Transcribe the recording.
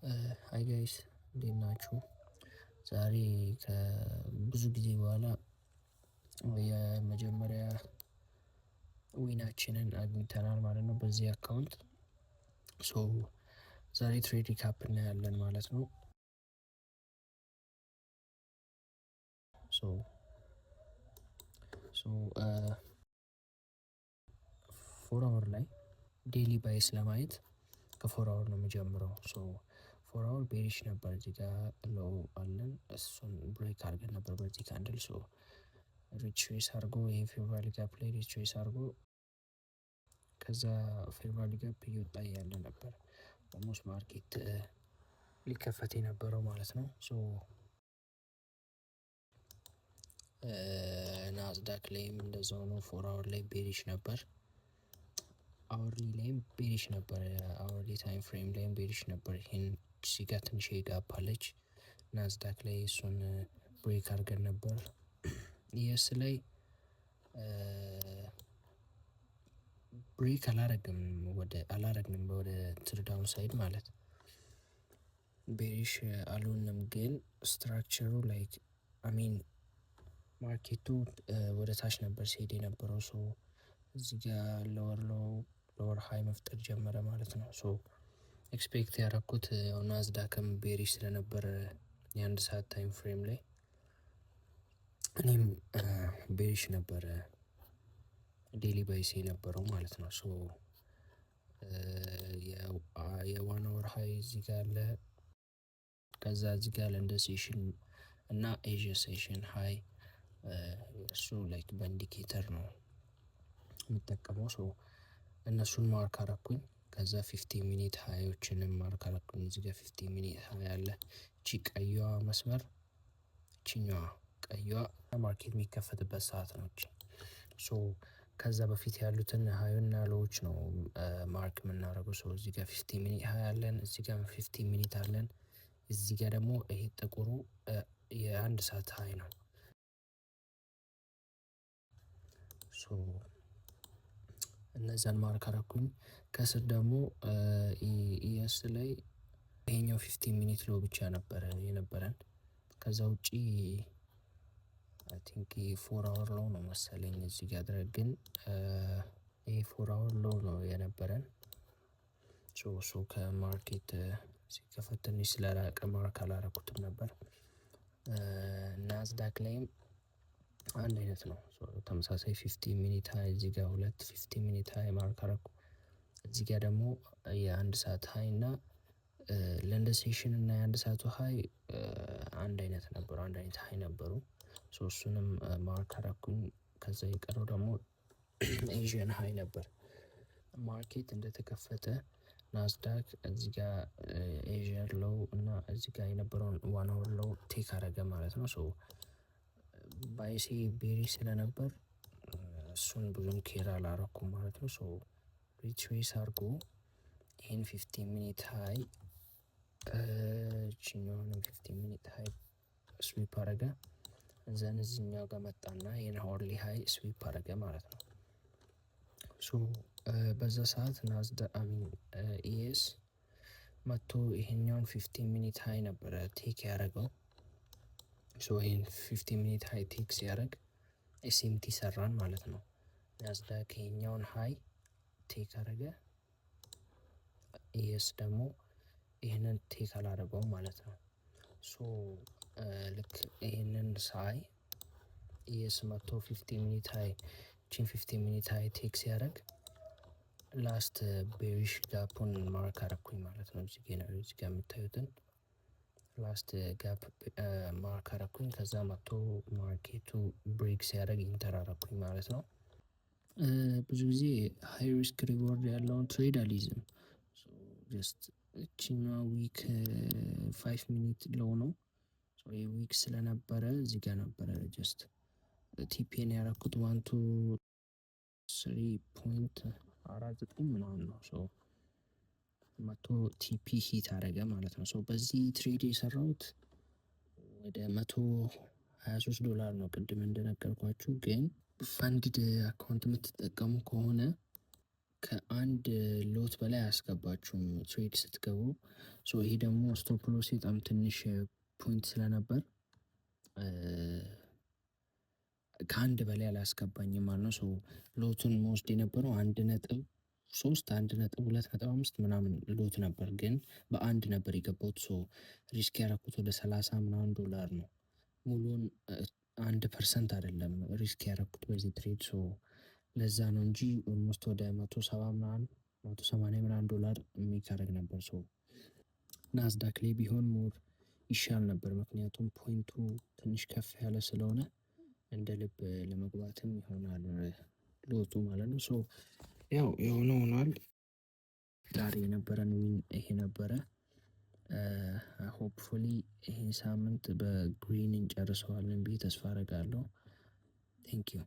Hi guys፣ እንዴት ናችሁ? ዛሬ ከብዙ ጊዜ በኋላ የመጀመሪያ win ኣችንን አግኝተናል ማለት ነው በዚህ account። So ዛሬ trade recap እናያለን ማለት ነው። So 4 hour ላይ daily bias ለማየት ከ 4 hour ነው የሚጀምረው። So 4 hour bearish ነበር። እዚህ ጋር low አለን፣ እሱን break አድርገን ነበር በዚህ candle። So retrace አድርጎ ይሄ fair value gap ላይ retrace አድርጎ ከዛ fair value gap እየወጣ እያለ ነበር almost market ሊከፈት የነበረው ማለት ነው። So ናዝዳክ ላይም እንደዛው ነው። 4 hour ላይ bearish ነበር። Hourly ላይም bearish ነበር። Hourly time frame ላይም bearish ነበር። ይህን እዚህ ጋር ትንሽ gap አለች። ናዝዳክ ላይ እሱን break አድርገን ነበር። ES ላይ break አላረግም ወደ አላረግንም ወደ to downside ማለት bearish አልሆንም፣ ግን structure ኡ like, I mean, market ኡ ወደ ታች ነበር ሲሄድ የነበረው። So እዚህ ጋር lower low, lower high መፍጠር ጀመረ ማለት ነው። So expect ያደረኩት ያው ናዝዳክም bearish ስለነበረ የአንድ ሰዓት time frame ላይ እኔም bearish ነበረ daily bias የነበረው ማለት ነው። So የ 1 hour high እዚህ ጋር አለ። ከዛ እዚህ ጋር ለንደን session እና Asia session high፣ እሱ like በ indicator ነው የምጠቀመው። So እነሱን mark አረኩኝ። ከዛ 15 minute high ኦችንም mark አረኩኝ። እዚህ ጋር 15 minute high አለ። እቺ ቀይዋ መስመር፣ እቺኛዋ ቀይዋ market የሚከፈትበት ሰዓት ነው። So ከዛ በፊት ያሉትን high ና low ዎች ነው mark የምናደርገው። So እዚህ ጋር 15 minute high አለን፣ እዚህ ጋር 15 minute አለን። እዚህ ጋር ደግሞ ይሄ ጥቁሩ የአንድ ሰዓት high ነው። So እነዛን mark አረኩኝ። ከስር ደግሞ ES ላይ ይሄኛው 15 minute low ብቻ ነበረ የነበረን። ከዛ ውጪ I think 4 hour low ነው መሰለኝ እዚህ ጋር ድረግ፣ ግን ይሄ 4 hour low ነው የነበረን። So እሱ ከ market ሲከፈት ትንሽ ስለራቀ mark አላረኩትም ነበር። ናዝዳክ ላይም አንድ አይነት ነው። ተመሳሳይ 15 minute high፣ እዚህ ጋር ሁለት 15 minute high mark አረኩ። እዚህ ጋር ደግሞ የአንድ ሰዓት high እና ለንደን session እና የአንድ ሰዓቱ high አንድ አይነት ነበሩ፣ አንድ አይነት high ነበሩ። So እሱንም mark አረኩኝ። ከዛ የቀረው ደግሞ Asian high ነበር። Market እንደተከፈተ ናዝዳክ እዚህ ጋር Asian low እና እዚህ ጋር የነበረውን 1 hour low take አረገ ማለት ነው። So bias ኤ bearish ስለነበር እሱን ብዙም care አላረኩም ማለት ነው። So retrace አድርጎ ይህን 15 minute high፣ እችኛዋንም 15 minute high sweep አረገ። Then እዚህኛው ጋር መጣና ይህን hourly high sweep አረገ ማለት ነው። So በዛ ሰዓት ናዝዳ፣ I mean, ES መጥቶ ይሄኛውን 15 minute high ነበረ take ያደረገው። So ይሄን 15 minute high take ሲያደርግ SMT ሰራን ማለት ነው። ናዝዳክ ይሄኛውን high take አደረገ። ES ደግሞ ይህንን take አላደረገውም ማለት ነው። So ልክ ይህንን ሳይ ES መጥቶ 15 minute high፣ ቺን 15 minute high take ሲያደርግ last bearish gap ኡን mark አረኩኝ ማለት ነው። እዚህ ጋ የምታዩትን last gap mark አረኩኝ። ከዛ መጥቶ market ኡ break ሲያደርግ enter አረኩኝ ማለት ነው። ብዙ ጊዜ high risk reward ያለውን trade አልይዝም። Just እችኛዋ wick 5 minute low ነው። Wick ስለነበረ እዚህ ጋር ነበረ just TP ን ያረኩት፣ 1 to 3.49 ምናምን ነው። So መቶ TP hit አደረገ ማለት ነው። So በዚህ trade የሰራሁት ወደ 123 ዶላር ነው ቅድም እንደነገርኳችሁ። ግን funded account የምትጠቀሙ ከሆነ ከአንድ lot በላይ አያስገባችሁም trade ስትገቡ። So ይሄ ደግሞ stop loss በጣም ትንሽ point ስለነበር ከአንድ በላይ አላስገባኝም ማለት ነው። So lot ኡን መወስድ የነበረው 1.3፣ 1.2.5 ምናምን lot ነበር፣ ግን በአንድ ነበር የገባሁት። So risk ያደረኩት ወደ 30 ምናምን ዶላር ነው። ሙሉን 1% አይደለም risk ያደረኩት በዚህ trade። So ለዛ ነው እንጂ almost ወደ 170 ምናምን፣ 180 ምናምን ዶላር make አደርግ ነበር። So ናዝዳክ ላይ ቢሆን more ይሻል ነበር፣ ምክንያቱም point ኡ ትንሽ ከፍ ያለ ስለሆነ እንደ ልብ ለመግባትም ይሆናል lot ኡ ማለት ነው። So ያው የሆነ ሆኗል። ዛሬ የነበረን win ይሄ ነበረ። Hopefully ይሄን ሳምንት በ green እንጨርሰዋለን ብዬ ተስፋ አደርጋለሁ። Thank you.